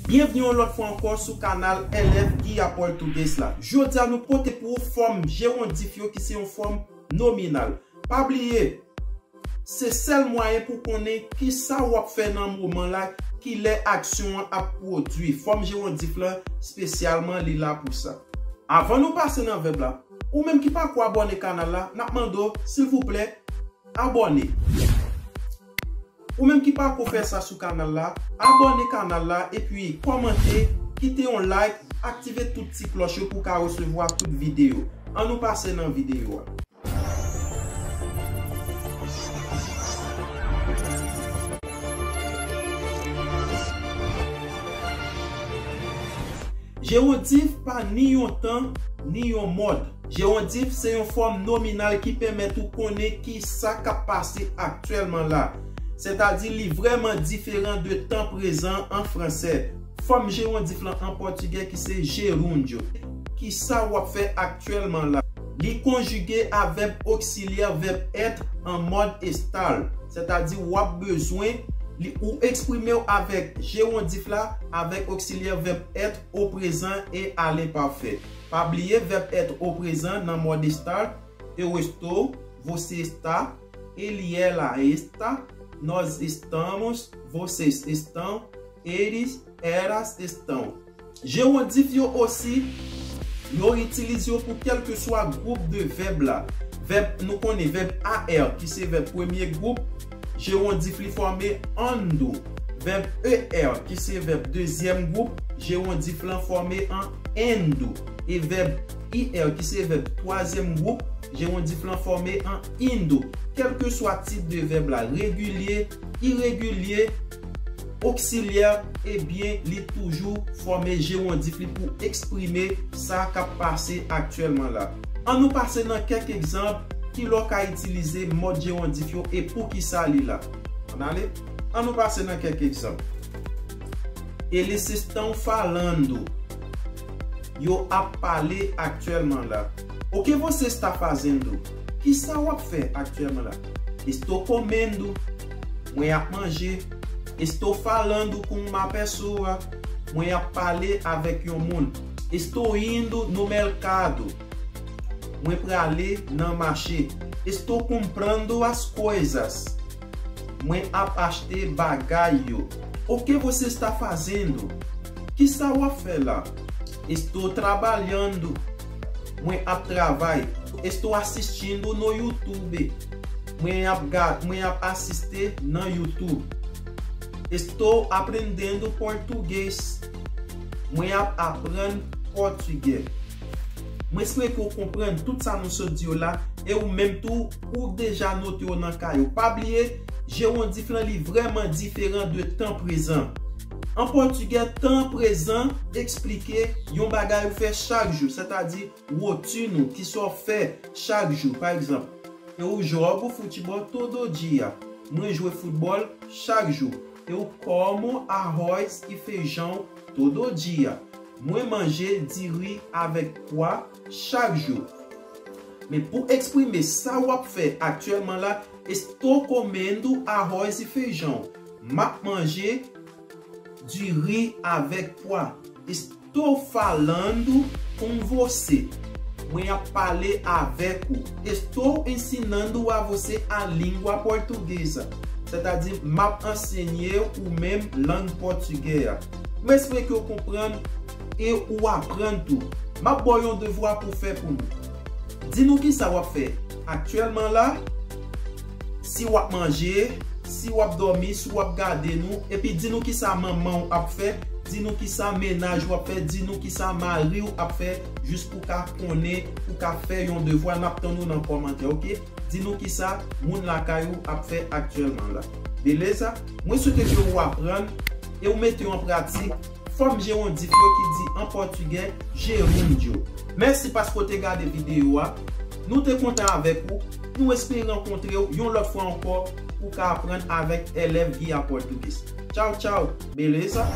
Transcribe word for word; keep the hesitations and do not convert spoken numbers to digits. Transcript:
Byenvni yon lòt fwa ankò sou kanal L F Guia Português la. Jodi a nou pote pou ou fòm jewondif yo ki se yon fòm nominal. Pa bliye, se sèl mwayen pou konnen kisa w ap fè nan moman la, kilè aksyon an ap pwodui. Fòm jewondif lan, espesyalman, li la pou sa. Avan nou pase nan vèb la, ou menm ki pako abòne kanal la, n ap mande w, silvouplè, abòne. Ou menm ki pako fè sa sou kanal la, abòne kanal la epi kòmante, kite yon like, aktive tout ti klòch yo pou w ka resevwa tout videyo. Ann nou pase nan videyo a. Jewondif pa ni yon tan, ni yon mòd. Jewondif se yon fòm nominal ki pèmèt ou konnen kisa k ap pase aktyèlman la. Sètadi li vrèman diferan de tan prezan an fransè. Fòm jewondif lan an pòtigè ki se gerúndio. Kisa w ap fè aktyèlman la? Li konjige a vèb oksilyè, vèb être, an mòd estar. Sètadi w ap bezwen li, ou eksprime w avèk jewondif la, avèk oksilyè vèb être au présent et à l'imparfait. Pa bliye vèb être au présent nan mòd estar, eu estou, você está, ele, ela está, nós estamos, vocês estão, eles, elas estão. Jewondif yo osi, yo itilize yo pou kèlkeswa gwoup de vèb la. Vèb, nou konnen vèb A R ki se vèb premye gwoup, jewondif li fòme ando. Vèb E R ki se vèb dezyèm gwoup, jewondif lan fòme an endo. E vèb I R ki se vèb twazyèm gwoup, jewondif lan fòme an indo. Kèlkeswa tip de vèb la, regilye, iregilye, oksilyè, ebyen, li toujou fòme jewondif li pou eksprime sa k ap pase aktyèlman la. Ann nou pase nan kèk egzanp kilè w ka itilize mòd jewondif yo e poukisa li la. Ann ale? Ann nou pase nan kèk egzanp. Eles estão falando. Yo ap pale aktyèlman la. O que você está fazendo? Kisa w ap fè aktyèlman la? Estou comendo. Mwen ap manje. Estou falando com uma pessoa. Mwen ap pale avèk yon moun. Estou indo no mercado. Mwen prale nan mache. Estou comprando as coisas. Mwen ap achte bagay yo. O que você está fazendo? Kisa w ap fè la? Estou trabalhando. Mwen ap travay. Estou assistindo no YouTube. Mwen ap ga-, mwen ap asiste nan YouTube. Estou aprendendo português. Mwen ap aprann pòtigè. Mwen espere ke w konprann tout sa nou sot di yo la, e ou menm tou, ou deja note yo nan kay ou. Pa bliye, jewondif lan li vrèman diferan de tan prezan. An pòtigè, tan prezan eksplike yon bagay ou fè chak jou, sètadi wotini w, kisa w fè chak jou. Pa egzanp, eu jogo futebol todo dia. Mwen jwe foutbòl chak jou. Eu como arroz e feijão todo dia. Mwen manje diri avèk pwa chak jou. Men pou eksprime sa w ap fè aktyèlman la, estou comendo arroz e feijão. M ap manje diri avèk pwa. Estou falando com você. Mwen ap pale avèk ou. Estou ensinando a você a língua portuguesa. Sètadi, m ap ansenye ou menm lang pòtigè a. M espere ke w konprann e ou aprann tou. M ap ba w yon devwa pou fè pou nou. Di nou kisa w ap fè aktyèlman la, si w ap manje, si w ap dòmi, si w ap gade nou, epi di nou kisa manman w ap fè, di nou kisa mennaj ou ap fè, di nou kisa mari w ap fè, jis pou w ka konnen, pou w ka fè yon devwa, n ap tann ou nan kòmantè, oke? Di nou kisa moun lakay ou ap fè aktyèlman la. Beleza? Mwen swete ke ou aprann e ou mete yo an pratik. Fòm jewondif yo ki di an pòtigè, gerúndio. Mèsi paske w te gade videyo a. Nou te kontan avèk ou. Nou espere rankontre w yon lòt fwa ankò pou w ka aprann avèk L F Guia Português. Tchau, tchau. Beleza?